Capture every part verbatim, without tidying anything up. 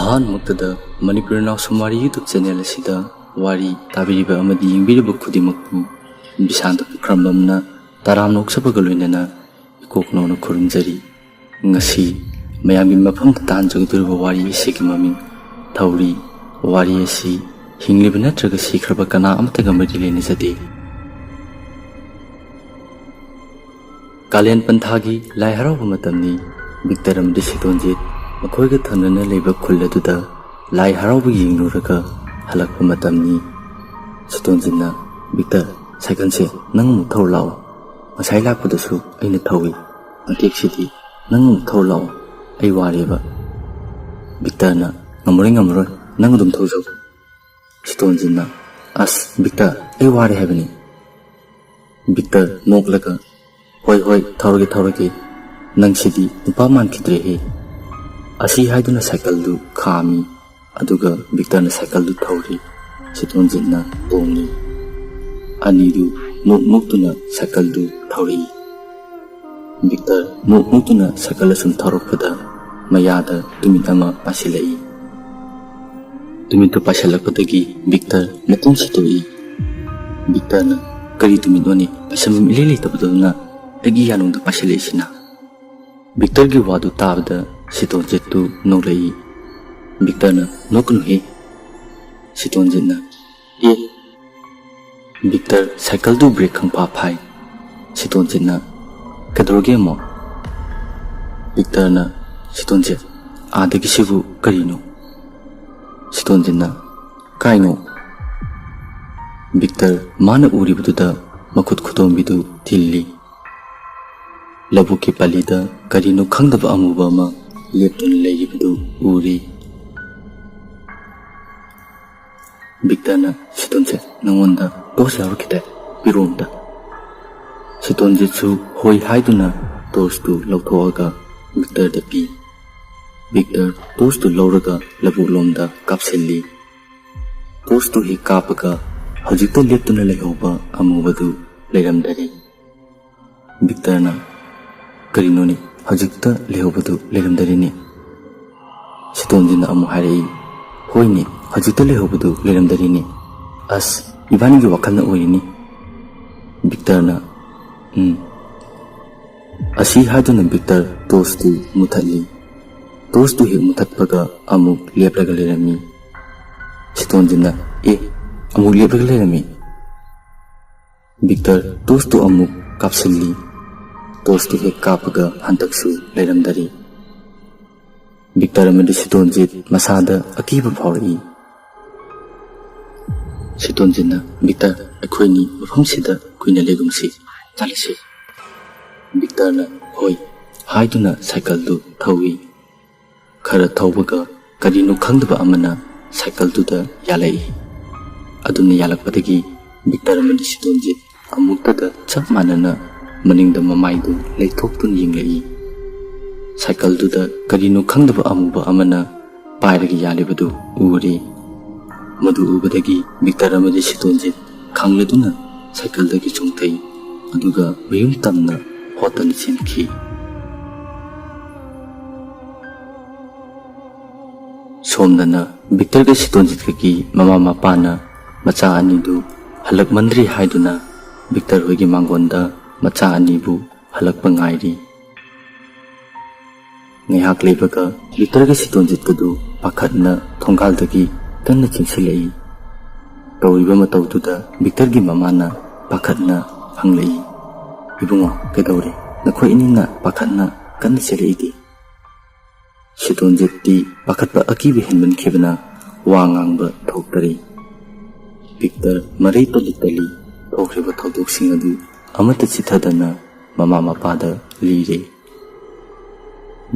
ꯑꯍꯥꯟꯕꯃꯛꯇꯗ ꯃꯅꯤꯄꯨꯔ ꯅꯥꯎꯁꯨꯝ ꯋꯥꯔꯤ YouTube channel ꯑꯁꯤꯗ ꯋꯥꯔꯤ ꯇꯥꯕꯤꯔꯤꯕ ꯑꯃꯗꯤ ꯌꯦꯡꯕꯤꯔꯤꯕ ꯈꯨꯗꯤꯡꯃꯛꯄꯨ ꯕꯤꯁꯥꯟꯇ ꯄꯨꯈ꯭ꯔꯝꯕꯝꯅ ꯇꯔꯥꯝꯅ ꯑꯣꯛꯆꯕꯒ ꯂꯣꯏꯅꯅ ꯏꯀꯣꯛ ꯅꯧꯅ ꯈꯨꯔꯨꯝꯖꯔꯤ꯫ ꯉꯁꯤ ꯃꯌꯥꯝꯒꯤ ꯃꯐꯝꯗ ꯇꯥꯍꯟꯖꯒꯗꯧꯔꯤꯕ ꯋꯥꯔꯤ ꯑꯁꯤꯒꯤ ꯃꯃꯤꯡ ꯊꯧꯔꯤ꯫ ꯋꯥꯔꯤ ꯑꯁꯤ ꯍꯤꯡꯂꯤꯕ ꯅꯠꯇ꯭ꯔꯒ ꯁꯤꯈ꯭ꯔꯕ ꯀꯅꯥ ꯑꯃꯠꯇꯒ ꯃꯔꯤ ꯂꯩꯅꯖꯗꯦ꯫ ꯀꯥꯂꯦꯟ ꯄꯟꯊꯥꯒꯤ ꯂꯥꯏ ꯍꯔꯥꯎꯕ ꯃꯇꯝꯅꯤ꯫ ꯕꯤꯛꯇꯔ ꯑꯃꯗꯤ ꯁꯤꯇꯣꯟꯖꯤꯠ ꯃꯈꯣꯏꯒ ꯊꯪꯅꯅ ꯂꯩꯕ ꯈꯨꯜ ꯑꯗꯨꯗ ꯂꯥꯏ ꯍꯔꯥꯎꯕ ꯌꯦꯡꯂꯨꯔꯒ ꯍꯜꯂꯛꯄ ꯃꯇꯝꯅꯤ꯫ ꯁꯤꯇꯣꯟꯖꯤꯠꯅ, "ꯕꯤꯛꯇꯔ, ꯁꯥꯏꯀꯜꯁꯦ ꯅꯪ ꯑꯃꯨꯛ ꯊꯧꯔ ꯂꯥꯛꯑꯣ꯫ ꯉꯁꯥꯏ ꯂꯥꯛꯄꯗꯁꯨ ꯑꯩꯅ ꯊꯧꯏ꯫ ꯍꯟꯗꯛꯁꯤꯗꯤ ꯅꯪ ꯑꯃꯨꯛ ꯊꯧꯔ ꯂꯥꯛꯑꯣ꯫ ꯑꯩ ꯋꯥꯔꯦꯕ꯫" ꯕꯤꯛꯇꯔꯅ, "ꯉꯝꯃꯔꯣꯏ, ꯉꯝꯃꯔꯣꯏ, ꯅꯪ ꯑꯗꯨꯝ ꯊꯧꯖꯧ꯫" ꯁꯤꯇꯣꯟꯖꯤꯠꯅ, "ꯑꯁ, ꯕꯤꯛꯇꯔ, ꯑꯩ ꯋꯥꯔꯦ ꯍꯥꯏꯕꯅꯤ꯫" ꯕꯤꯛꯇꯔ ꯅꯣꯛꯂꯒ, "ꯍꯣꯏ, ꯍꯣꯏ, ꯊꯧꯔꯒꯦ, ꯊꯧꯔꯒꯦ꯫ ꯅꯪꯁꯤꯗꯤ ꯅꯨꯄꯥ ꯃꯥꯟꯈꯤꯗ꯭ꯔꯦꯍꯦ꯫" ꯑꯁꯤ ꯍꯥꯏꯗꯨꯅ ꯁꯥꯏꯀꯜꯗꯨ ꯈꯥꯝꯃꯤ꯫ ꯑꯗꯨꯒ ꯕꯤꯛꯇꯔꯅ ꯁꯥꯏꯀꯜꯗꯨ ꯊꯧꯔꯤ꯫ ꯁꯤꯇꯣꯟꯖꯤꯠꯅ ꯇꯣꯡꯉꯤ꯫ ꯑꯅꯤꯗꯨ ꯅꯣꯛ ꯅꯣꯛꯇꯨꯅ ꯁꯥꯏꯀꯜꯗꯨ ꯊꯧꯔꯛꯏ꯫ ꯕꯤꯛꯇꯔ ꯅꯣꯛ ꯅꯣꯛꯇꯨꯅ ꯁꯥꯏꯀꯜ ꯑꯁꯨꯝ ꯊꯧꯔꯛꯄꯗ ꯃꯌꯥꯗ ꯇꯨꯃꯤꯠ ꯑꯃ ꯄꯥꯏꯁꯤꯜꯂꯛꯏ꯫ ꯇꯨꯃꯤꯠꯇꯨ ꯄꯥꯏꯁꯤꯜꯂꯛꯄꯗꯒꯤ ꯕꯤꯛꯇꯔ ꯃꯇꯣꯟ ꯁꯤꯠꯇꯣꯛꯏ꯫ ꯕꯤꯛꯇꯔꯅ, "ꯀꯔꯤ ꯇꯨꯃꯤꯠꯅꯣꯅꯦ? ꯄꯥꯏꯁꯟꯐꯝ ꯏꯂꯩ ꯂꯩꯇꯕꯗꯧꯅ ꯑꯩꯒꯤ ꯌꯥꯅꯨꯡꯗ ꯄꯥꯏꯁꯤꯜꯂꯛꯏꯁꯤꯅ?" ꯕꯤꯛꯇꯔꯒꯤ ꯋꯥꯗꯨ ꯇꯥꯕꯗ ꯁꯤꯇꯣꯟꯖꯤꯠꯇꯨ ꯅꯣꯛꯂꯛꯏ꯫ ꯕꯤꯛꯇꯔꯅ, "ꯅꯣꯛꯀꯅꯨꯍꯦ꯫" ꯁꯤꯇꯣꯟꯖꯤꯠꯅ, "ꯑꯦ!" ꯕꯤꯛꯇꯔ ꯁꯥꯏꯀꯜꯗꯨ ꯕ꯭ꯔꯦꯛ ꯈꯪꯐꯥ ꯐꯥꯏ꯫ ꯁꯤꯇꯣꯟꯖꯤꯠꯅ, "ꯀꯩꯗꯧꯔꯒꯦ ꯑꯃꯨꯛ?" ꯕꯤꯛꯇꯔꯅ, "ꯁꯤꯇꯣꯟꯖꯤꯠ, ꯑꯥꯗꯒꯤꯁꯤꯕꯨ ꯀꯔꯤꯅꯣ?" ꯁꯤꯇꯣꯟꯖꯤꯠꯅ, "ꯀꯥꯏꯅꯣ?" ꯕꯤꯛꯇꯔ ꯃꯥꯅ ꯎꯔꯤꯕꯗꯨꯗ ꯃꯈꯨꯠ ꯈꯨꯗꯣꯝꯕꯤꯗꯨ ꯊꯤꯜꯂꯤ꯫ ꯂꯧꯕꯨꯛꯀꯤ ꯄꯜꯂꯤꯗ ꯀꯔꯤꯅꯣ ꯈꯪꯗꯕ ꯑꯃꯨꯕ ꯑꯃ ꯂꯦꯞꯇꯨꯅ ꯂꯩꯔꯤꯕꯗꯨ ꯎꯔꯤ꯫ ꯕꯤꯛꯇꯔꯅ, "ꯁꯤꯇꯣꯟꯖꯤꯠ, ꯅꯉꯣꯟꯗ ꯇꯣꯔꯆ ꯌꯥꯎꯔꯛꯈꯤꯗꯦ, ꯄꯤꯔꯛꯑꯣ ꯑꯝꯇ꯫" ꯁꯤꯇꯣꯟꯖꯤꯠꯁꯨ ꯍꯣꯏ ꯍꯥꯏꯗꯨꯅ ꯇꯣꯔꯆꯇꯨ ꯂꯧꯊꯣꯛꯑꯒ ꯕꯤꯛꯇꯔꯗ ꯄꯤ꯫ ꯕꯤꯛꯇꯔ ꯇꯣꯔꯆꯇꯨ ꯂꯧꯔꯒ ꯂꯧꯕꯨꯛꯂꯣꯝꯗ ꯀꯥꯞꯁꯤꯜꯂꯤ꯫ ꯇꯣꯔꯆꯇꯨ ꯍꯦꯛ ꯀꯥꯞꯄꯒ ꯍꯧꯖꯤꯛꯇ ꯂꯦꯞꯇꯨꯅ ꯂꯩꯍꯧꯕ ꯑꯃꯨꯕꯗꯨ ꯂꯩꯔꯝꯗꯔꯦ꯫ ꯕꯤꯛꯇꯔꯅ, "ꯀꯔꯤꯅꯣꯅꯦ, ꯍꯧꯖꯤꯛꯇ ꯂꯩꯍꯧꯕꯗꯨ ꯂꯩꯔꯝꯗꯔꯦꯅꯦ?" ꯁꯤꯇꯣꯟꯖꯤꯠꯅ ꯑꯃꯨꯛ ꯍꯥꯏꯔꯛꯏ, "ꯍꯣꯏꯅꯦ, ꯍꯧꯖꯤꯛꯇ ꯂꯩꯍꯧꯕꯗꯨ ꯂꯩꯔꯝꯗꯔꯤꯅꯦ꯫ ꯑꯁ, ꯏꯕꯥꯅꯤꯒꯤ ꯋꯥꯈꯜꯅ ꯑꯣꯏꯔꯤꯅꯤ꯫" ꯕꯤꯛꯇꯔꯅ, "ꯎꯝ꯫" ꯑꯁꯤ ꯍꯥꯏꯗꯨꯅ ꯕꯤꯛꯇꯔ ꯇꯣꯔꯆꯇꯨ ꯃꯨꯊꯠꯂꯤ꯫ ꯇꯣꯔꯆꯇꯨ ꯍꯦꯛ ꯃꯨꯊꯠꯄꯒ ꯑꯃꯨꯛ ꯂꯦꯞꯂꯒ ꯂꯩꯔꯝꯃꯤ꯫ ꯁꯤꯇꯣꯟꯖꯤꯠꯅ, "ꯑꯦ, ꯑꯃꯨꯛ ꯂꯦꯞꯂꯒ ꯂꯩꯔꯝꯃꯤ꯫" ꯕꯤꯛꯇꯔ ꯇꯣꯔꯆꯇꯨ ꯑꯃꯨꯛ ꯀꯥꯞꯁꯤꯜꯂꯤ꯫ ꯇꯣꯔꯆꯇꯨ ꯍꯦꯛ ꯀꯥꯞꯄꯒ ꯍꯟꯗꯛꯁꯨ ꯂꯩꯔꯝꯗꯔꯤ꯫ ꯕꯤꯛꯇꯔ ꯑꯃꯗꯤ ꯁꯤꯇꯣꯟꯖꯤꯠ ꯃꯁꯥꯗ ꯑꯀꯤꯕ ꯐꯥꯎꯔꯛꯏ꯫ ꯁꯤꯇꯣꯟꯖꯤꯠꯅ, "ꯕꯤꯛꯇꯔ, ꯑꯩꯈꯣꯏꯅꯤ ꯃꯐꯝꯁꯤꯗ ꯀꯨꯏꯅ ꯂꯩꯒꯨꯝꯁꯤ, ꯆꯠꯂꯁꯤ꯫" ꯕꯤꯛꯇꯔꯅ "ꯍꯣꯏ" ꯍꯥꯏꯗꯨꯅ ꯁꯥꯏꯀꯜꯗꯨ ꯊꯧꯏ꯫ ꯈꯔ ꯊꯧꯕꯒ ꯀꯔꯤꯅꯣ ꯈꯪꯗꯕ ꯑꯃꯅ ꯁꯥꯏꯀꯜꯗꯨꯗ ꯌꯥꯜꯂꯛꯏ꯫ ꯑꯗꯨꯝꯅ ꯌꯥꯜꯂꯛꯄꯗꯒꯤ ꯕꯤꯛꯇꯔ ꯑꯃꯗꯤ ꯁꯤꯇꯣꯟꯖꯤꯠ ꯑꯃꯨꯛꯇꯗ ꯆꯞ ꯃꯥꯟꯅꯅ ꯃꯅꯤꯡꯗ ꯃꯃꯥꯏꯗꯨ ꯂꯩꯊꯣꯛꯇꯨꯅ ꯌꯦꯡꯂꯛꯏ꯫ ꯁꯥꯏꯀꯜꯗꯨꯗ ꯀꯔꯤꯅꯣ ꯈꯪꯗꯕ ꯑꯃꯨꯕ ꯑꯃꯅ ꯄꯥꯏꯔꯒ ꯌꯥꯜꯂꯤꯕꯗꯨ ꯎꯔꯦ꯫ ꯃꯗꯨ ꯎꯕꯗꯒꯤ ꯕꯤꯛꯇꯔ ꯑꯃꯗꯤ ꯁꯤꯇꯣꯟꯖꯤꯠ ꯈꯪꯂꯗꯨꯅ ꯁꯥꯏꯀꯜꯗꯒꯤ ꯆꯣꯡꯊꯩ, ꯑꯗꯨꯒ ꯃꯌꯨꯝ ꯇꯝꯅ ꯍꯣꯠꯇꯅ ꯆꯦꯟꯈꯤ꯫ ꯁꯣꯝꯗꯅ ꯕꯤꯛꯇꯔꯒ ꯁꯤꯇꯣꯟꯖꯤꯠꯀꯒꯤ ꯃꯃꯥ ꯃꯄꯥꯅ ꯃꯆꯥ ꯑꯅꯤꯗꯨ ꯍꯜꯂꯛꯃꯟꯗ꯭ꯔꯤ ꯍꯥꯏꯗꯨꯅ ꯕꯤꯛꯇꯔ ꯍꯣꯏꯒꯤ ꯃꯥꯡꯒꯣꯟꯗ ꯃꯆꯥ ꯑꯅꯤꯕꯨ ꯍꯜꯂꯛꯄ ꯉꯥꯏꯔꯤ꯫ ꯉꯥꯏꯍꯥꯛ ꯂꯩꯕꯒ ꯕꯤꯛꯇꯔꯒ ꯁꯤꯇꯣꯟꯖꯤꯠꯀꯗꯨ ꯄꯥꯈꯠꯅ ꯊꯣꯡꯒꯥꯜꯗꯒꯤ ꯀꯟꯅ ꯆꯦꯟꯁꯤꯜꯂꯛꯏ꯫ ꯇꯧꯔꯤꯕ ꯃꯇꯧꯗꯨꯗ ꯕꯤꯛꯇꯔꯒꯤ ꯃꯃꯥꯅ ꯄꯥꯈꯠꯅ ꯍꯪꯂꯛꯏ, "ꯏꯕꯨꯡꯉꯣ, ꯀꯩꯗꯧꯔꯦ? ꯅꯈꯣꯏ ꯑꯅꯤꯅ ꯄꯥꯈꯠꯅ ꯀꯟꯅ ꯆꯦꯜꯂꯛꯏꯗꯤ?" ꯁꯤꯇꯣꯟꯖꯤꯠꯇꯤ ꯄꯥꯈꯠꯄ ꯑꯀꯤꯕ ꯍꯦꯟꯃꯟꯈꯤꯕꯅ ꯋꯥ ꯉꯥꯡꯕ ꯊꯣꯛꯇꯔꯦ꯫ ꯕꯤꯛꯇꯔ ꯃꯔꯩ ꯇꯜꯂꯤ ꯇꯜꯂꯤ ꯊꯣꯛꯈ꯭ꯔꯤꯕ ꯊꯧꯗꯣꯛꯁꯤꯡ ꯑꯗꯨ ꯑꯃꯠꯇ ꯆꯤꯠꯊꯗꯅ ꯃꯃꯥ ꯃꯄꯥꯗ ꯂꯤꯔꯦ꯫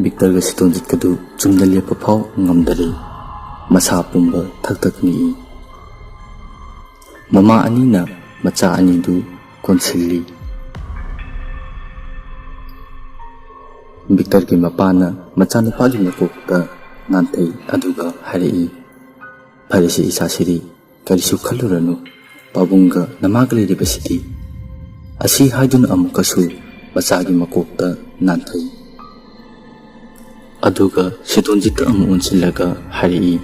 ꯕꯤꯛꯇꯔꯒ ꯁꯤꯇꯣꯟꯖꯤꯠꯀꯗꯨ ꯆꯨꯝꯅ ꯂꯦꯞꯄ ꯐꯥꯎ ꯉꯝꯗꯔꯦ꯫ ꯃꯁꯥ ꯄꯨꯝꯕ ꯊꯛ ꯊꯛ ꯅꯤꯛꯏ꯫ ꯃꯃꯥ ꯑꯅꯤꯅ ꯃꯆꯥ ꯑꯅꯤꯗꯨ ꯀꯣꯟꯁꯤꯜꯂꯤ꯫ ꯕꯤꯛꯇꯔꯒꯤ ꯃꯄꯥꯅ ꯃꯆꯥꯅꯨꯄꯥꯒꯤ ꯃꯀꯣꯛꯇ ꯅꯥꯟꯊꯩ ꯑꯗꯨꯒ ꯍꯥꯏꯔꯛꯏ, "ꯐꯔꯦꯁꯦ ꯏꯆꯥꯁꯤꯗꯤ, ꯀꯔꯤꯁꯨ ꯈꯜꯂꯨꯔꯅꯨ꯫ ꯄꯥꯕꯨꯡꯒ ꯅꯃꯥꯒ ꯂꯩꯔꯤꯕꯁꯤꯗꯤ꯫" ꯑꯁꯤ ꯍꯥꯏꯗꯨꯅ ꯑꯃꯨꯛꯀꯁꯨ ꯃꯆꯥꯒꯤ ꯃꯀꯣꯛꯇ ꯅꯥꯟꯊꯩ꯫ ꯑꯗꯨꯒ ꯁꯤꯇꯣꯟꯖꯤꯠꯇ ꯑꯃꯨꯛ ꯑꯣꯟꯁꯤꯜꯂꯒ ꯍꯥꯏꯔꯛꯏ,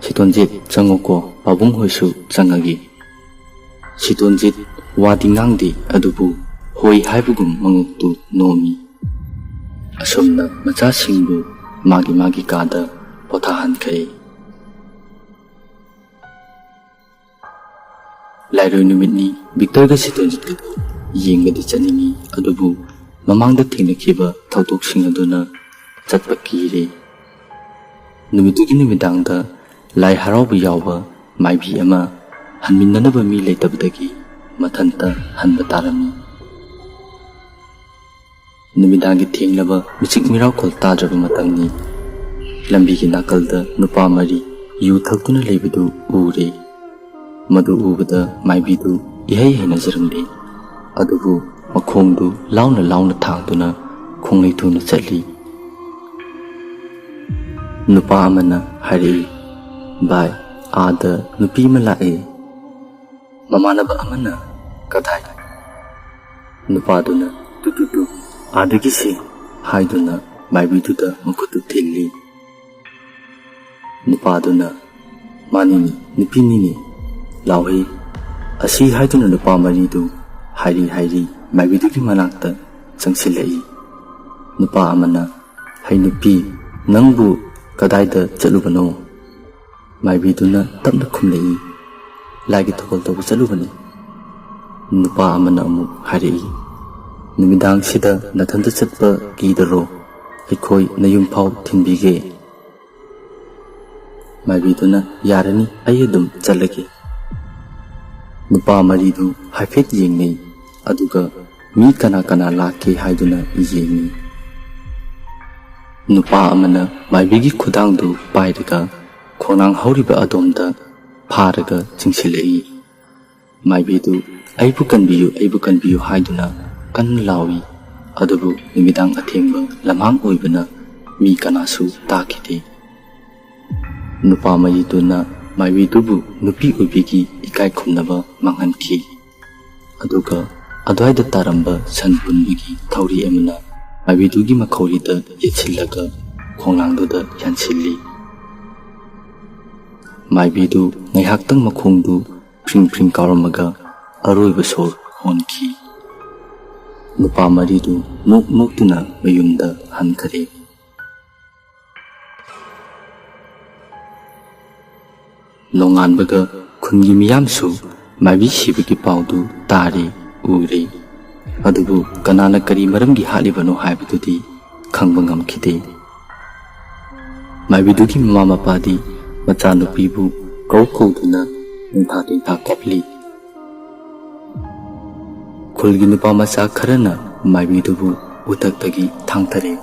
"ꯁꯤꯇꯣꯟꯖꯤꯠ, ꯆꯪꯉꯨꯀꯣ, ꯄꯥꯕꯨꯡ ꯍꯣꯏꯁꯨ ꯆꯪꯉꯒꯦ꯫" ꯁꯤꯇꯣꯟꯖꯤꯠ ꯋꯥꯗꯤ ꯉꯥꯡꯗꯦ, ꯑꯗꯨꯕꯨ ꯍꯣꯏ ꯍꯥꯏꯕꯒꯨꯝ ꯃꯉꯛꯇꯨ ꯅꯣꯝꯃꯤ꯫ ꯑꯁꯨꯝꯅ ꯃꯆꯥꯁꯤꯡꯕꯨ ꯃꯥꯒꯤ ꯃꯥꯒꯤ ꯀꯥꯗ ꯄꯣꯊꯥꯍꯟꯈ꯭ꯔꯦ꯫ ꯂꯥꯏꯔꯣꯏ ꯅꯨꯃꯤꯠꯅꯤ꯫ ꯕꯤꯛꯇꯔꯒ ꯁꯤꯇꯣꯟꯖꯤꯠꯀꯗꯨ ꯌꯦꯡꯕꯗꯤ ꯆꯠꯅꯤꯡꯏ, ꯑꯗꯨꯕꯨ ꯃꯃꯥꯡꯗ ꯊꯦꯡꯅꯈꯤꯕ ꯊꯧꯗꯣꯛꯁꯤꯡ ꯑꯗꯨꯅ ꯆꯠꯄ ꯀꯤꯔꯦ꯫ ꯅꯨꯃꯤꯠꯇꯨꯒꯤ ꯅꯨꯃꯤꯗꯥꯡꯗ ꯂꯥꯏ ꯍꯔꯥꯎꯕ ꯌꯥꯎꯕ ꯃꯥꯏꯕꯤ ꯑꯃ ꯍꯟꯃꯤꯟꯅꯅꯕ ꯃꯤ ꯂꯩꯇꯕꯗꯒꯤ ꯃꯊꯟꯇ ꯍꯟꯕ ꯇꯥꯔꯝꯃꯤ꯫ ꯅꯨꯃꯤꯗꯥꯡꯒꯤ ꯊꯦꯡꯂꯕ ꯃꯤꯆꯤꯛ ꯃꯤꯔꯥꯎꯈꯣꯜ ꯇꯥꯗ꯭ꯔꯕ ꯃꯇꯝꯅꯤ꯫ ꯂꯝꯕꯤꯒꯤ ꯅꯥꯀꯜꯗ ꯅꯨꯄꯥ ꯃꯔꯤ ꯌꯨ ꯊꯛꯇꯨꯅ ꯂꯩꯕꯗꯨ ꯎꯔꯦ꯫ ꯃꯗꯨ ꯎꯕꯗ ꯃꯥꯏꯕꯤꯗꯨ ꯏꯍꯩ ꯍꯩꯅꯖꯔꯝꯗꯦ꯫ ꯑꯗꯨꯕꯨ ꯃꯈꯣꯡꯗꯨ ꯂꯥꯎꯅ ꯂꯥꯎꯅ ꯊꯥꯡꯗꯨꯅ ꯈꯣꯡꯂꯩ ꯊꯨꯅ ꯆꯠꯂꯤ꯫ ꯅꯨꯄꯥ ꯑꯃꯅ ꯍꯥꯏꯔꯛꯏ, "ꯚꯥꯏ, ꯑꯥꯗ ꯅꯨꯄꯤ ꯑꯃ ꯂꯥꯛꯑꯦ꯫" ꯃꯃꯥꯟꯅꯕ ꯑꯃꯅ, "ꯀꯗꯥꯏ?" ꯅꯨꯄꯥꯗꯨꯅ, "ꯇꯨ ꯇꯨ ꯇꯨ, ꯑꯥꯗꯒꯤꯁꯦ" ꯍꯥꯏꯗꯨꯅ ꯃꯥꯏꯕꯤꯗꯨꯗ ꯃꯈꯨꯠꯇꯨ ꯊꯤꯜꯂꯤ꯫ ꯅꯨꯄꯥꯗꯨꯅ, "ꯃꯥꯅꯤꯅꯤ, ꯅꯨꯄꯤꯅꯤꯅꯤ, ꯂꯥꯎꯍꯩ" ꯑꯁꯤ ꯍꯥꯏꯗꯨꯅ ꯅꯨꯄꯥ ꯃꯔꯤꯗꯨ ꯍꯥꯏꯔꯤ ꯍꯥꯏꯔꯤ ꯃꯥꯏꯕꯤꯗꯨꯒꯤ ꯃꯅꯥꯛꯇ ꯆꯪꯁꯤꯜꯂꯛꯏ꯫ ꯅꯨꯄꯥ ꯑꯃꯅ, "ꯍꯩ ꯅꯨꯄꯤ, ꯅꯪꯕꯨ ꯀꯗꯥꯏꯗ ꯆꯠꯂꯨꯕꯅꯣ?" ꯃꯥꯏꯕꯤꯗꯨꯅ ꯇꯞꯅ ꯈꯨꯝꯂꯛꯏ, "ꯂꯥꯏꯒꯤ ꯊꯧꯒꯜ ꯇꯧꯕ ꯆꯠꯂꯨꯕꯅꯤ꯫" ꯅꯨꯄꯥ ꯑꯃꯅ ꯑꯃꯨꯛ ꯍꯥꯏꯔꯛꯏ, "ꯅꯨꯃꯤꯗꯥꯡꯁꯤꯗ ꯅꯊꯟꯇ ꯆꯠꯄ ꯀꯤꯗꯔꯣ? ꯑꯩꯈꯣꯏ ꯅꯌꯨꯝ ꯐꯥꯎ ꯊꯤꯟꯕꯤꯒꯦ꯫" ꯃꯥꯏꯕꯤꯗꯨꯅ, "ꯌꯥꯔꯅꯤ, ꯑꯩ ꯑꯗꯨꯝ ꯆꯠꯂꯒꯦ꯫" ꯅꯨꯄꯥ ꯃꯔꯤꯗꯨ ꯍꯥꯏꯐꯦꯠ ꯌꯦꯡꯅꯩ, ꯑꯗꯨꯒ ꯃꯤ ꯀꯅꯥ ꯀꯅꯥ ꯂꯥꯛꯀꯦ ꯍꯥꯏꯗꯨꯅ ꯌꯦꯡꯉꯤ꯫ ꯅꯨꯄꯥ ꯑꯃꯅ ꯃꯥꯏꯕꯤꯒꯤ ꯈꯨꯗꯥꯡꯗꯨ ꯄꯥꯏꯔꯒ ꯈꯣꯡꯅꯥꯡ ꯍꯧꯔꯤꯕ ꯑꯗꯣꯝꯗ ꯐꯥꯔꯒ ꯆꯤꯡꯁꯤꯜꯂꯛꯏ꯫ ꯃꯥꯏꯕꯤꯗꯨ, "ꯑꯩꯕꯨ ꯀꯟꯕꯤꯌꯨ, ꯑꯩꯕꯨ ꯀꯟꯕꯤꯌꯨ" ꯍꯥꯏꯗꯨꯅ ꯀꯟꯅ ꯂꯥꯎꯏ꯫ ꯑꯗꯨꯕꯨ ꯅꯨꯃꯤꯗꯥꯡ ꯑꯊꯦꯡꯕ ꯂꯝꯍꯥꯡ ꯑꯣꯏꯕꯅ ꯃꯤ ꯀꯅꯥꯁꯨ ꯇꯥꯈꯤꯗꯦ꯫ ꯅꯨꯄꯥ ꯃꯔꯤꯗꯨꯅ ꯃꯥꯏꯕꯤꯗꯨꯕꯨ ꯅꯨꯄꯤ ꯑꯣꯏꯕꯤꯒꯤ ꯏꯀꯥꯏ ꯈꯨꯝꯅꯕ ꯃꯥꯡꯍꯟꯈꯤ꯫ ꯑꯗꯨꯒ ꯑꯗ꯭ꯋꯥꯏꯗ ꯇꯥꯔꯝꯕ ꯁꯟ ꯄꯨꯟꯕꯒꯤ ꯊꯧꯔꯤ ꯑꯃꯅ ꯃꯥꯏꯕꯤꯗꯨꯒꯤ ꯃꯈꯧꯔꯤꯗ ꯌꯦꯠꯁꯤꯜꯂꯒ ꯈꯣꯡꯅꯥꯡꯗꯨꯗ ꯌꯥꯟꯁꯤꯜꯂꯤ꯫ ꯃꯥꯏꯕꯤꯗꯨ ꯉꯥꯏꯍꯥꯛꯇꯪ ꯃꯈꯣꯡꯗꯨ ꯐ꯭ꯔꯤꯡ ꯐ꯭ꯔꯤꯡ ꯀꯥꯎꯔꯝꯃꯒ ꯑꯔꯣꯏꯕ ꯁꯣꯔ ꯍꯣꯟꯈꯤ꯫ ꯅꯨꯄꯥ ꯃꯔꯤꯗꯨ ꯅꯣꯛ ꯅꯣꯛꯇꯨꯅ ꯃꯌꯨꯝꯗ ꯍꯟꯈꯔꯦ꯫ ꯅꯣꯡꯉꯥꯟꯕꯒ ꯈꯨꯟꯒꯤ ꯃꯤꯌꯥꯝꯁꯨ ꯃꯥꯏꯕꯤ ꯁꯤꯕꯒꯤ ꯄꯥꯎꯗꯨ ꯇꯥꯔꯦ, ꯎꯔꯦ꯫ ꯑꯗꯨꯕꯨ ꯀꯅꯥꯅ ꯀꯔꯤ ꯃꯔꯝꯒꯤ ꯍꯥꯠꯂꯤꯕꯅꯣ ꯍꯥꯏꯕꯗꯨꯗꯤ ꯈꯪꯕ ꯉꯝꯈꯤꯗꯦ꯫ ꯃꯥꯏꯕꯤꯗꯨꯒꯤ ꯃꯃꯥ ꯃꯄꯥꯗꯤ ꯃꯆꯥꯅꯨꯄꯤꯕꯨ ꯀꯧ ꯀꯧꯗꯨꯅ ꯅꯤꯡꯊꯥ ꯇꯤꯡꯊꯥ ꯀꯞꯂꯤ꯫ ꯈꯨꯜꯒꯤ ꯅꯨꯄꯥ ꯃꯆꯥ ꯈꯔꯅ ꯃꯥꯏꯕꯤꯗꯨꯕꯨ ꯎꯊꯛꯇꯒꯤ ꯊꯥꯡꯊꯔꯦ꯫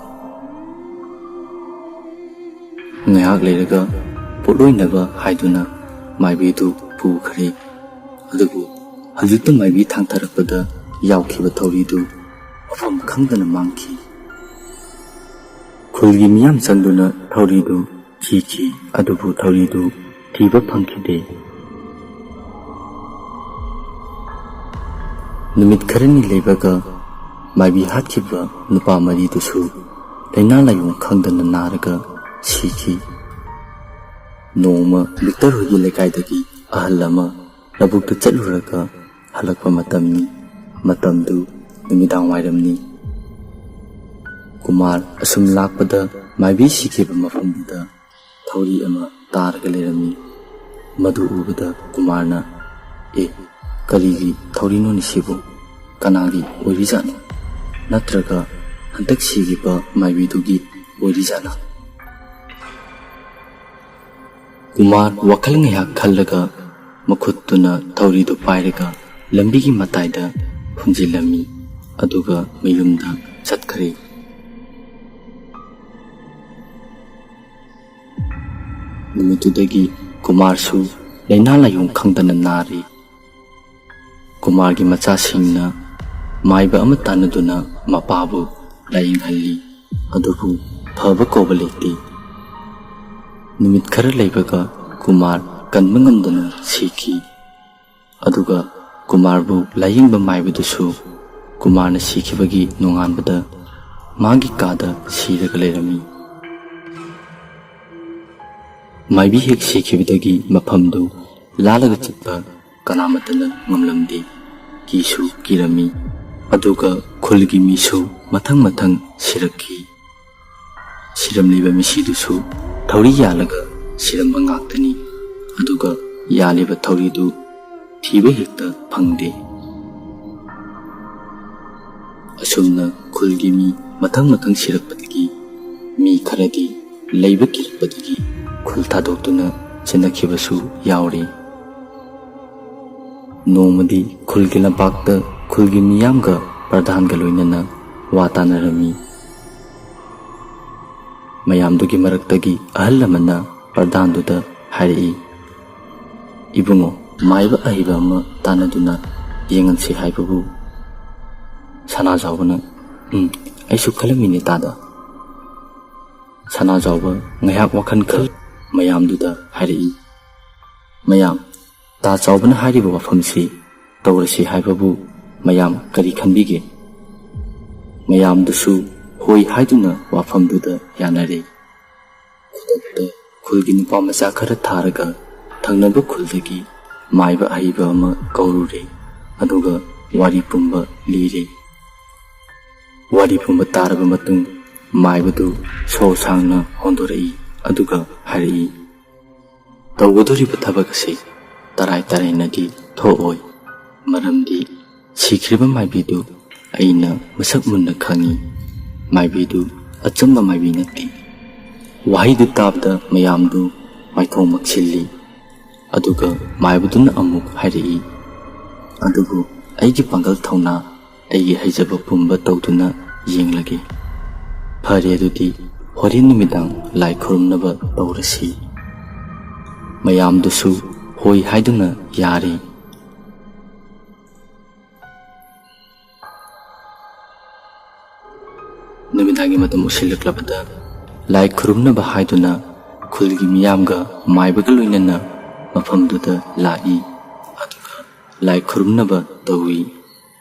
ꯉꯥꯏꯍꯥꯛ ꯂꯩꯔꯒ ꯄꯣꯠꯂꯣꯏꯅꯕ ꯍꯥꯏꯗꯨꯅ ꯃꯥꯏꯕꯤꯗꯨ ꯄꯨꯈ꯭ꯔꯦ꯫ ꯑꯗꯨꯕꯨ ꯍꯧꯖꯤꯛꯇ ꯃꯥꯏꯕꯤ ꯊꯥꯡꯊꯔꯛꯄꯗ ꯌꯥꯎꯈꯤꯕ ꯊꯧꯔꯤꯗꯨ ꯃꯐꯝ ꯈꯪꯗꯅ ꯃꯥꯡꯈꯤ꯫ ꯈꯨꯜꯒꯤ ꯃꯤꯌꯥꯝ ꯆꯪꯗꯨꯅ ꯊꯧꯔꯤꯗꯨ ꯊꯤꯈꯤ, ꯑꯗꯨꯕꯨ ꯊꯧꯔꯤꯗꯨ ꯊꯤꯕ ꯐꯪꯈꯤꯗꯦ꯫ ꯅꯨꯃꯤꯠ ꯈꯔꯅꯤ ꯂꯩꯕꯒ ꯃꯥꯏꯕꯤ ꯍꯥꯠꯈꯤꯕ ꯅꯨꯄꯥ ꯃꯔꯤꯗꯨꯁꯨ ꯂꯥꯏꯅꯥ ꯂꯥꯏꯑꯣꯡ ꯈꯪꯗꯅ ꯅꯥꯔꯒ ꯁꯤꯈꯤ꯫ ꯅꯣꯡꯃ ꯚꯤꯛꯇꯔ ꯍꯣꯏꯒꯤ ꯂꯩꯀꯥꯏꯗꯒꯤ ꯑꯍꯜ ꯑꯃ ꯂꯧꯕꯨꯛꯇ ꯆꯠꯂꯨꯔꯒ ꯍꯜꯂꯛꯄ ꯃꯇꯝꯅꯤ꯫ ꯃꯇꯝꯗꯨ ꯅꯨꯃꯤꯗꯥꯡ ꯋꯥꯏꯔꯝꯅꯤ꯫ ꯀꯨꯃꯥꯔ ꯑꯁꯨꯝ ꯂꯥꯛꯄꯗ ꯃꯥꯏꯕꯤ ꯁꯤꯈꯤꯕ ꯃꯐꯝꯗꯨꯗ ꯊꯧꯔꯤ ꯑꯃ ꯇꯥꯔꯒ ꯂꯩꯔꯝꯃꯤ꯫ ꯃꯗꯨ ꯎꯕꯗ ꯀꯨꯃꯥꯔꯅ, "ꯑꯦ, ꯀꯔꯤꯒꯤ ꯊꯧꯔꯤꯅꯣꯅꯦ ꯁꯤꯕꯨ? ꯀꯅꯥꯒꯤ ꯑꯣꯏꯔꯤꯖꯥꯠꯅꯣ? ꯅꯠꯇ꯭ꯔꯒ ꯍꯟꯗꯛ ꯁꯤꯈꯤꯕ ꯃꯥꯏꯕꯤꯗꯨꯒꯤ ꯑꯣꯏꯔꯤꯖꯥꯠꯂꯥ?" ꯀꯨꯃꯥꯔ ꯋꯥꯈꯜ ꯉꯥꯏꯍꯥꯛ ꯈꯜꯂꯒ ꯃꯈꯨꯠꯇꯨꯅ ꯊꯧꯔꯤꯗꯨ ꯄꯥꯏꯔꯒ ꯂꯝꯕꯤꯒꯤ ꯃꯇꯥꯏꯗ ꯍꯨꯟꯖꯤꯜꯂꯝꯃꯤ, ꯑꯗꯨꯒ ꯃꯌꯨꯝꯗ ꯆꯠꯈ꯭ꯔꯦ꯫ ꯅꯨꯃꯤꯠꯇꯨꯗꯒꯤ ꯀꯨꯃꯥꯔꯁꯨ ꯂꯥꯏꯅꯥ ꯂꯥꯏꯌꯣꯡ ꯈꯪꯗꯅ ꯅꯥꯔꯤ꯫ ꯀꯨꯃꯥꯔꯒꯤ ꯃꯆꯥꯁꯤꯡꯅ ꯃꯥꯏꯕ ꯑꯃ ꯇꯥꯟꯅꯗꯨꯅ ꯃꯄꯥꯕꯨ ꯂꯥꯌꯦꯡꯍꯜꯂꯤ, ꯑꯗꯨꯕꯨ ꯐꯕ ꯀꯧꯕ ꯂꯩꯇꯦ꯫ ꯅꯨꯃꯤꯠ ꯈꯔ ꯂꯩꯕꯒ ꯀꯨꯃꯥꯔ ꯀꯟꯕ ꯉꯝꯗꯅ ꯁꯤꯈꯤ꯫ ꯑꯗꯨꯒ ꯀꯨꯃꯥꯔꯕꯨ ꯂꯥꯌꯦꯡꯕ ꯃꯥꯏꯕꯗꯨꯁꯨ ꯀꯨꯃꯥꯔꯅ ꯁꯤꯈꯤꯕꯒꯤ ꯅꯣꯡꯉꯥꯟꯕꯗ ꯃꯥꯒꯤ ꯀꯥꯗ ꯁꯤꯔꯒ ꯂꯩꯔꯝꯃꯤ꯫ ꯃꯥꯏꯕꯤ ꯍꯦꯛ ꯁꯤꯈꯤꯕꯗꯒꯤ ꯃꯐꯝꯗꯨ ꯂꯥꯜꯂꯒ ꯆꯠꯄ ꯀꯅꯥꯃꯠꯇꯅ ꯉꯝꯂꯝꯗꯦ꯫ ꯀꯤꯁꯨ ꯀꯤꯔꯝꯃꯤ꯫ ꯑꯗꯨꯒ ꯈꯨꯜꯒꯤ ꯃꯤꯁꯨ ꯃꯊꯪ ꯃꯊꯪ ꯁꯤꯔꯛꯈꯤ꯫ ꯁꯤꯔꯝꯂꯤꯕ ꯃꯤꯁꯤꯗꯨꯁꯨ ꯊꯧꯔꯤ ꯌꯥꯜꯂꯒ ꯁꯤꯔꯝꯕ ꯉꯥꯛꯇꯅꯤ꯫ ꯑꯗꯨꯒ ꯌꯥꯜꯂꯤꯕ ꯊꯧꯔꯤꯗꯨ ꯊꯤꯕ ꯍꯦꯛꯇ ꯐꯪꯗꯦ꯫ ꯑꯁꯨꯝꯅ ꯈꯨꯜꯒꯤ ꯃꯤ ꯃꯊꯪ ꯃꯊꯪ ꯁꯤꯔꯛꯄꯗꯒꯤ ꯃꯤ ꯈꯔꯗꯤ ꯂꯩꯕ ꯀꯤꯔꯛꯄꯗꯒꯤ ꯈꯨꯜ ꯊꯥꯗꯣꯛꯇꯨꯅ ꯆꯦꯟꯅꯈꯤꯕꯁꯨ ꯌꯥꯎꯔꯤ꯫ ꯅꯣꯡꯃꯗꯤ ꯈꯨꯜꯒꯤ ꯂꯝꯄꯥꯛꯇ ꯈꯨꯜꯒꯤ ꯃꯤꯌꯥꯝꯒ ꯄ꯭ꯔꯙꯥꯟꯒ ꯂꯣꯏꯅꯅ ꯋꯥ ꯇꯥꯅꯔꯝꯃꯤ꯫ ꯃꯌꯥꯝꯗꯨꯒꯤ ꯃꯔꯛꯇꯒꯤ ꯑꯍꯜ ꯑꯃꯅ ꯄ꯭ꯔꯙꯥꯟꯗꯨꯗ ꯍꯥꯏꯔꯛꯏ, "ꯏꯕꯨꯡꯉꯣ, ꯃꯥꯏꯕ ꯑꯍꯩꯕ ꯑꯃ ꯇꯥꯟꯅꯗꯨꯅ ꯌꯦꯡꯍꯟꯁꯤ ꯍꯥꯏꯕꯕꯨ?" ꯁꯅꯥꯖꯥꯎꯕꯅ, "ꯎꯝ, ꯑꯩꯁꯨ ꯈꯜꯂꯝꯃꯤꯅꯦ ꯇꯥꯗ꯫" ꯁꯅꯥꯖꯥꯎꯕ ꯉꯥꯏꯍꯥꯛ ꯋꯥꯈꯜ ꯈꯜ ꯃꯌꯥꯝꯗꯨꯗ ꯍꯥꯏꯔꯛꯏ, "ꯃꯌꯥꯝ, ꯇꯥ ꯆꯥꯎꯕꯅ ꯍꯥꯏꯔꯤꯕ ꯋꯥꯐꯝꯁꯤ ꯇꯧꯔꯁꯤ ꯍꯥꯏꯕꯕꯨ ꯃꯌꯥꯝ ꯀꯔꯤ ꯈꯟꯕꯤꯒꯦ?" ꯃꯌꯥꯝꯗꯨꯁꯨ ꯍꯣꯏ ꯍꯥꯏꯗꯨꯅ ꯋꯥꯐꯝꯗꯨꯗ ꯌꯥꯅꯔꯦ꯫ ꯈꯨꯗꯛꯇ ꯈꯨꯜꯒꯤ ꯅꯨꯄꯥ ꯃꯆꯥ ꯈꯔ ꯊꯥꯔꯒ ꯊꯪꯅꯕ ꯈꯨꯜꯗꯒꯤ ꯃꯥꯏꯕ ꯑꯍꯩꯕ ꯑꯃ ꯀꯧꯔꯨꯔꯦ꯫ ꯑꯗꯨꯒ ꯋꯥꯔꯤ ꯄꯨꯝꯕ ꯂꯤꯔꯦ꯫ ꯋꯥꯔꯤ ꯄꯨꯝꯕ ꯇꯥꯔꯕ ꯃꯇꯨꯡ ꯃꯥꯏꯕꯗꯨ ꯁꯣ ꯁꯥꯡꯅ ꯍꯣꯟꯗꯣꯔꯛꯏ꯫ ꯑꯗꯨꯒ ꯍꯥꯏꯔꯛꯏ, "ꯇꯧꯒꯗꯧꯔꯤꯕ ꯊꯕꯛ ꯑꯁꯤ ꯇꯔꯥꯏ ꯇꯔꯥꯏꯅꯗꯤ ꯊꯣꯛꯑꯣꯏ꯫ ꯃꯔꯝꯗꯤ ꯁꯤꯈ꯭ꯔꯤꯕ ꯃꯥꯏꯕꯤꯗꯨ ꯑꯩꯅ ꯃꯁꯛ ꯃꯨꯟꯅ ꯈꯪꯏ꯫ ꯃꯥꯏꯕꯤꯗꯨ ꯑꯆꯝꯕ ꯃꯥꯏꯕꯤ ꯅꯠꯇꯦ꯫" ꯋꯥꯍꯩꯗꯨ ꯇꯥꯕꯗ ꯃꯌꯥꯝꯗꯨ ꯃꯥꯏꯊꯣꯡ ꯃꯛꯁꯤꯜꯂꯤ꯫ ꯑꯗꯨꯒ ꯃꯥꯏꯕꯗꯨꯅ ꯑꯃꯨꯛ ꯍꯥꯏꯔꯛꯏ, "ꯑꯗꯨꯕꯨ ꯑꯩꯒꯤ ꯄꯥꯡꯒꯜ ꯊꯧꯅꯥ, ꯑꯩꯒꯤ ꯍꯩꯖꯕ ꯄꯨꯝꯕ ꯇꯧꯗꯨꯅ ꯌꯦꯡꯂꯒꯦ꯫ ꯐꯔꯦ, ꯑꯗꯨꯗꯤ ꯍꯣꯔꯦꯟ ꯅꯨꯃꯤꯗꯥꯡ ꯂꯥꯏ ꯈꯨꯔꯨꯝꯅꯕ ꯇꯧꯔꯁꯤ꯫" ꯃꯌꯥꯝꯗꯨꯁꯨ ꯍꯣꯏ ꯍꯥꯏꯗꯨꯅ ꯌꯥꯔꯦ꯫ ꯅꯨꯃꯤꯗꯥꯡꯒꯤ ꯃꯇꯝ ꯑꯣꯏꯁꯤꯜꯂꯛꯂꯕꯗ ꯂꯥꯏ ꯈꯨꯔꯨꯝꯅꯕ ꯍꯥꯏꯗꯨꯅ ꯈꯨꯜꯒꯤ ꯃꯤꯌꯥꯝꯒ ꯃꯥꯏꯕꯒ ꯂꯣꯏꯅꯅ ꯃꯐꯝꯗꯨꯗ ꯂꯥꯛꯏ꯫ ꯑꯗꯨꯒ ꯂꯥꯏ ꯈꯨꯔꯨꯝꯅꯕ ꯇꯧꯏ꯫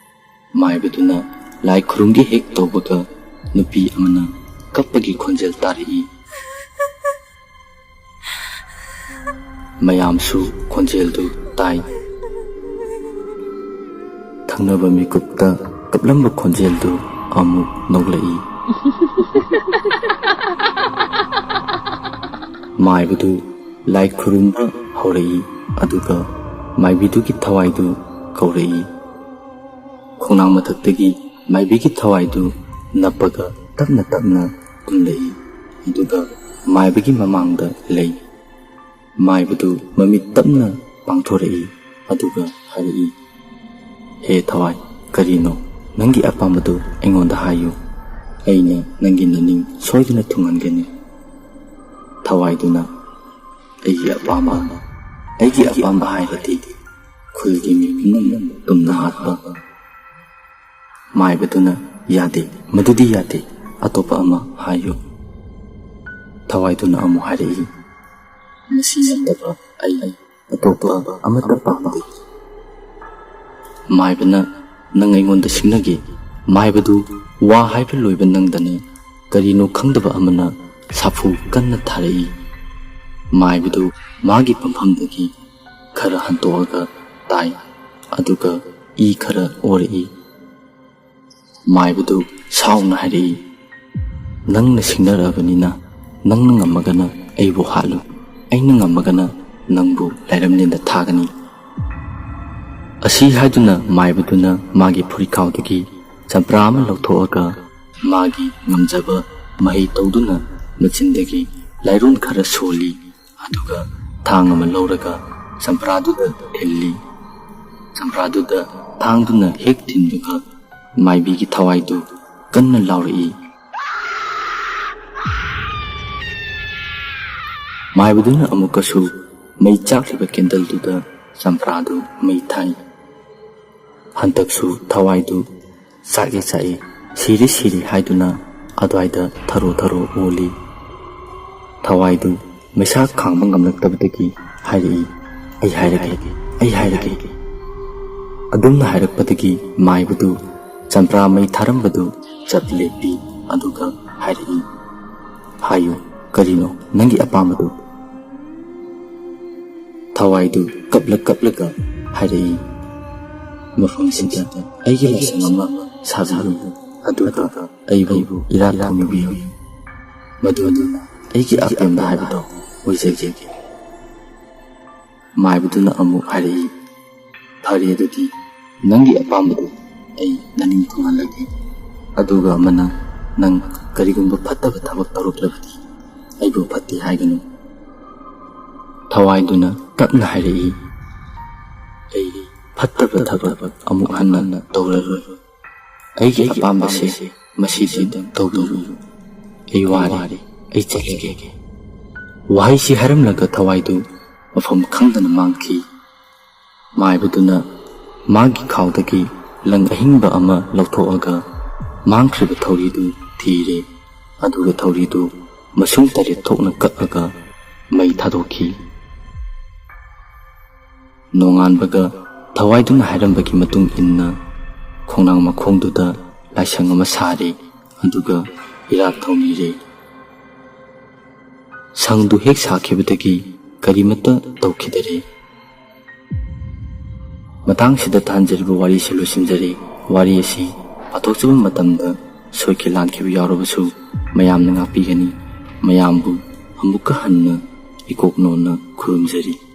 ꯃꯥꯏꯕꯗꯨꯅ ꯂꯥꯏ ꯈꯨꯔꯨꯝꯒꯦ ꯍꯦꯛ ꯇꯧꯕꯒ ꯅꯨꯄꯤ ꯑꯃꯅ ꯀꯞꯄꯒꯤ ꯈꯣꯟꯖꯦꯜ ꯇꯥꯔꯛꯏ꯫ ꯃꯌꯥꯝꯁꯨ ꯈꯣꯟꯖꯦꯜꯗꯨ ꯇꯥꯏ꯫ ꯊꯪꯅꯕ ꯃꯤꯀꯨꯞꯇ ꯀꯞꯂꯝꯕ ꯈꯣꯟꯖꯦꯜꯗꯨ ꯑꯃꯨꯛ ꯅꯣꯛꯂꯛꯏ꯫ ꯃꯥꯏꯕꯗꯨ ꯂꯥꯏ ꯈꯨꯔꯨꯝꯕ ꯍꯧꯔꯛꯏ, ꯑꯗꯨꯒ ꯃꯥꯏꯕꯤꯗꯨꯒꯤ ꯊꯋꯥꯏꯗꯨ ꯀꯧꯔꯛꯏ꯫ ꯈꯣꯡꯅꯥꯡ ꯃꯊꯛꯇꯒꯤ ꯃꯥꯏꯕꯤꯒꯤ ꯊꯋꯥꯏꯗꯨ ꯅꯞꯄꯒ ꯇꯞꯅ ꯇꯞꯅ ꯀꯨꯝꯂꯛꯏ, ꯑꯗꯨꯒ ꯃꯥꯏꯕꯒꯤ ꯃꯃꯥꯡꯗ ꯂꯩ꯫ ꯃꯥꯏꯕꯗꯨ ꯃꯃꯤꯠ ꯇꯞꯅ ꯄꯥꯡꯊꯣꯔꯛꯏ, ꯑꯗꯨꯒ ꯍꯥꯏꯔꯛꯏ, "ꯍꯦ ꯊꯋꯥꯏ, ꯀꯔꯤꯅꯣ? ꯅꯪꯒꯤ ꯑꯄꯥꯝꯕꯗꯨ ꯑꯩꯉꯣꯟꯗ ꯍꯥꯏꯌꯨ꯫ ꯑꯩꯅ ꯅꯪꯒꯤ ꯅꯅꯤꯡ ꯁꯣꯏꯗꯅ ꯊꯨꯡꯍꯟꯒꯅꯤ꯫" ꯊꯋꯥꯏꯗꯨꯅ, "ꯑꯩꯒꯤ ꯑꯄꯥꯝꯕ, ꯑꯩꯒꯤ ꯑꯄꯥꯝꯕ ꯍꯥꯏꯔꯗꯤ ꯈꯨꯜꯒꯤ ꯃꯤ ꯄꯨꯝꯅꯃꯛ ꯇꯨꯝꯅ ꯍꯥꯠꯄ꯫" ꯃꯥꯏꯕꯗꯨꯅ, "ꯌꯥꯗꯦ, ꯃꯗꯨꯗꯤ ꯌꯥꯗꯦ, ꯑꯇꯣꯞꯄ ꯑꯃ ꯍꯥꯏꯌꯨ꯫" ꯊꯋꯥꯏꯗꯨꯅ ꯑꯃꯨꯛ ꯍꯥꯏꯔꯛꯏ, "ꯃꯁꯤ ꯅꯠꯇꯕ ꯑꯩ ꯑꯇꯣꯞꯄ ꯑꯃꯠꯇ ꯄꯥꯝꯗꯦ꯫" ꯃꯥꯏꯕꯅ, "ꯅꯪ ꯑꯩꯉꯣꯟꯗ ꯁꯤꯡꯅꯒꯦ?" ꯃꯥꯏꯕꯗꯨ ꯋꯥ ꯍꯥꯏꯕ ꯂꯣꯏꯕ ꯅꯪꯗꯅ ꯀꯔꯤꯅꯣ ꯈꯪꯗꯕ ꯑꯃꯅ ꯁꯥꯐꯨ ꯀꯟꯅ ꯊꯥꯔꯛꯏ꯫ ꯃꯥꯏꯕꯗꯨ ꯃꯥꯒꯤ ꯐꯝꯐꯝꯗꯒꯤ ꯈꯔ ꯍꯟꯇꯣꯛꯑꯒ ꯇꯥꯏ, ꯑꯗꯨꯒ ꯏ ꯈꯔ ꯑꯣꯔꯛꯏ꯫ ꯃꯥꯏꯕꯗꯨ ꯁꯥꯎꯅ ꯍꯥꯏꯔꯛꯏ, "ꯅꯪꯅ ꯁꯤꯡꯅꯔꯛꯑꯕꯅꯤꯅ, ꯅꯪꯅ ꯉꯝꯃꯒꯅ ꯑꯩꯕꯨ ꯍꯥꯠꯂꯨ, ꯑꯩꯅ ꯉꯝꯃꯒꯅ ꯅꯪꯕꯨ ꯂꯥꯏꯔꯝꯂꯦꯟꯗ ꯊꯥꯒꯅꯤ꯫" ꯑꯁꯤ ꯍꯥꯏꯗꯨꯅ ꯃꯥꯏꯕꯗꯨꯅ ꯃꯥꯒꯤ ꯐꯨꯔꯤꯈꯥꯎꯗꯒꯤ ꯆꯝꯄ꯭ꯔꯥ ꯑꯃ ꯂꯧꯊꯣꯛꯑꯒ ꯃꯥꯒꯤ ꯉꯝꯖꯕ ꯃꯍꯩ ꯇꯧꯗꯨꯅ ꯃꯆꯤꯟꯗꯒꯤ ꯂꯥꯏꯔꯣꯟ ꯈꯔ ꯁꯣꯜꯂꯤ꯫ ꯑꯗꯨꯒ ꯊꯥꯡ ꯑꯃ ꯂꯧꯔꯒ ꯆꯝꯄ꯭ꯔꯥꯗꯨꯗ ꯊꯤꯜꯂꯤ꯫ ꯆꯝꯄ꯭ꯔꯥꯗꯨꯗ ꯊꯥꯡꯗꯨꯅ ꯍꯦꯛ ꯊꯤꯟꯕꯒ ꯃꯥꯏꯕꯤꯒꯤ ꯊꯋꯥꯏꯗꯨ ꯀꯟꯅ ꯂꯥꯎꯔꯛꯏ꯫ ꯃꯥꯏꯕꯗꯨꯅ ꯑꯃꯨꯛꯀꯁꯨ ꯃꯩ ꯆꯥꯛꯂꯤꯕ ꯀꯦꯟꯗꯜꯗꯨꯗ ꯆꯝꯄ꯭ꯔꯥꯗꯨ ꯃꯩ ꯊꯥꯏ꯫ ꯍꯟꯗꯛꯁꯨ ꯊꯋꯥꯏꯗꯨ ꯆꯥꯛꯏ ꯆꯥꯛꯏ, ꯁꯤꯔꯤ ꯁꯤꯔꯤ ꯍꯥꯏꯗꯨꯅ ꯑꯗ꯭ꯋꯥꯏꯗ ꯊꯔꯣ ꯊꯔꯣ ꯑꯣꯜꯂꯤ꯫ ꯊꯋꯥꯏꯗꯨ ꯃꯩꯁꯥ ꯈꯥꯡꯕ ꯉꯝꯂꯛꯇꯕꯗꯒꯤ ꯍꯥꯏꯔꯛꯏ, "ꯑꯩ ꯍꯥꯏꯔꯒꯦ, ꯑꯩ ꯍꯥꯏꯔꯒꯦ꯫" ꯑꯗꯨꯝꯅ ꯍꯥꯏꯔꯛꯄꯗꯒꯤ ꯃꯥꯏꯕꯗꯨ ꯆꯝꯄ꯭ꯔꯥ ꯃꯩ ꯊꯥꯔꯝꯕꯗꯨ ꯆꯞ ꯂꯦꯞꯄꯤ, ꯑꯗꯨꯒ ꯍꯥꯏꯔꯛꯏ, "ꯍꯥꯏꯌꯨ, ꯀꯔꯤꯅꯣ ꯅꯪꯒꯤ ꯑꯄꯥꯝꯕꯗꯨ?" ꯊꯋꯥꯏꯗꯨ ꯀꯞꯂ ꯀꯞꯂꯒ ꯍꯥꯏꯔꯛꯏ, "ꯃꯐꯝꯁꯤꯗ ꯑꯩꯒꯤ ꯂꯥꯏꯁꯪ ꯑꯃ ꯁꯥꯕꯤꯌꯨ, ꯑꯗꯨꯒ ꯑꯩꯕꯨ ꯏꯔꯥꯠ ꯊꯧꯅꯤꯕꯤꯌꯨ꯫ ꯃꯗꯨꯅ ꯑꯩꯒꯤ ꯑꯄꯦꯟꯕ ꯍꯥꯏꯕꯗꯣ ꯑꯣꯏꯖꯒꯦ꯫" ꯃꯥꯏꯕꯗꯨꯅ ꯑꯃꯨꯛ ꯍꯥꯏꯔꯛꯏ, "ꯐꯔꯦ, ꯑꯗꯨꯗꯤ ꯅꯪꯒꯤ ꯑꯄꯥꯝꯕꯗꯨ ꯑꯩ ꯅꯅꯤꯡ ꯊꯨꯡꯍꯜꯂꯒꯦ꯫ ꯑꯗꯨꯒ ꯑꯃꯅ, ꯅꯪ ꯀꯔꯤꯒꯨꯝꯕ ꯐꯠꯇꯕ ꯊꯕꯛ ꯇꯧꯔꯛꯂꯕꯗꯤ ꯑꯩꯕꯨ ꯐꯠꯇꯦ ꯍꯥꯏꯒꯅꯨ꯫" ꯊꯋꯥꯏꯗꯨꯅ ꯇꯞꯅ ꯍꯥꯏꯔꯛꯏ, "ꯑꯩ ꯐꯠꯇꯕ ꯊꯕꯛ ꯑꯃꯨꯛ ꯍꯟꯅ ꯇꯧꯔꯔꯣꯏ꯫ ꯑꯩꯒꯤ ꯑꯄꯥꯝꯕꯁꯦ ꯃꯁꯤꯗꯤ ꯇꯧꯕꯤꯔꯨ꯫ ꯑꯩ ꯋꯥꯔꯦ, ꯑꯩ ꯆꯠꯂꯒꯦ꯫" ꯋꯥꯍꯩꯁꯤ ꯍꯥꯏꯔꯝꯂꯒ ꯊꯋꯥꯏꯗꯨ ꯃꯐꯝ ꯈꯪꯗꯅ ꯃꯥꯡꯈꯤ꯫ ꯃꯥꯏꯕꯗꯨꯅ ꯃꯥꯒꯤ ꯈꯥꯎꯗꯒꯤ ꯂꯪ ꯑꯍꯤꯡꯕ ꯑꯃ ꯂꯧꯊꯣꯛꯑꯒ ꯃꯥꯡꯈ꯭ꯔꯤꯕ ꯊꯧꯔꯤꯗꯨ ꯊꯤꯔꯦ꯫ ꯑꯗꯨꯒ ꯊꯧꯔꯤꯗꯨ ꯃꯁꯨꯡ ꯇꯔꯦꯠ ꯊꯣꯛꯅ ꯀꯛꯑꯒ ꯃꯩ ꯊꯥꯗꯣꯛꯈꯤ꯫ ꯅꯣꯡꯉꯥꯟꯕꯒ ꯊꯋꯥꯏꯗꯨꯅ ꯍꯥꯏꯔꯝꯕꯒꯤ ꯃꯇꯨꯡ ꯏꯟꯅ ꯈꯣꯡꯅꯥꯡ ꯃꯈꯣꯡꯗꯨꯗ ꯂꯥꯏꯁꯪ ꯑꯃ ꯁꯥꯔꯦ, ꯑꯗꯨꯒ ꯏꯔꯥꯠ ꯊꯧꯅꯤꯔꯦ꯫ ꯁꯪꯗꯨ ꯍꯦꯛ ꯁꯥꯈꯤꯕꯗꯒꯤ ꯀꯔꯤꯃꯠꯇ ꯇꯧꯈꯤꯗꯔꯦ꯫ ꯃꯇꯥꯡꯁꯤꯗ ꯊꯥꯟꯖꯔꯤꯕ ꯋꯥꯔꯤꯁꯤ ꯂꯣꯏꯁꯤꯟꯖꯔꯦ꯫ ꯋꯥꯔꯤ ꯑꯁꯤ ꯄꯥꯊꯣꯛꯆꯕ ꯃꯇꯝꯗ ꯁꯣꯏꯈꯤ ꯂꯥꯟꯈꯤꯕ ꯌꯥꯎꯔꯕꯁꯨ ꯃꯌꯥꯝꯅ ꯉꯥꯛꯄꯤꯒꯅꯤ꯫ ꯃꯌꯥꯝꯕꯨ ꯑꯃꯨꯛꯀ ꯍꯟꯅ ꯏꯀꯣꯛ ꯅꯣꯟꯅ ꯈꯨꯔꯨꯝꯖꯔꯤ꯫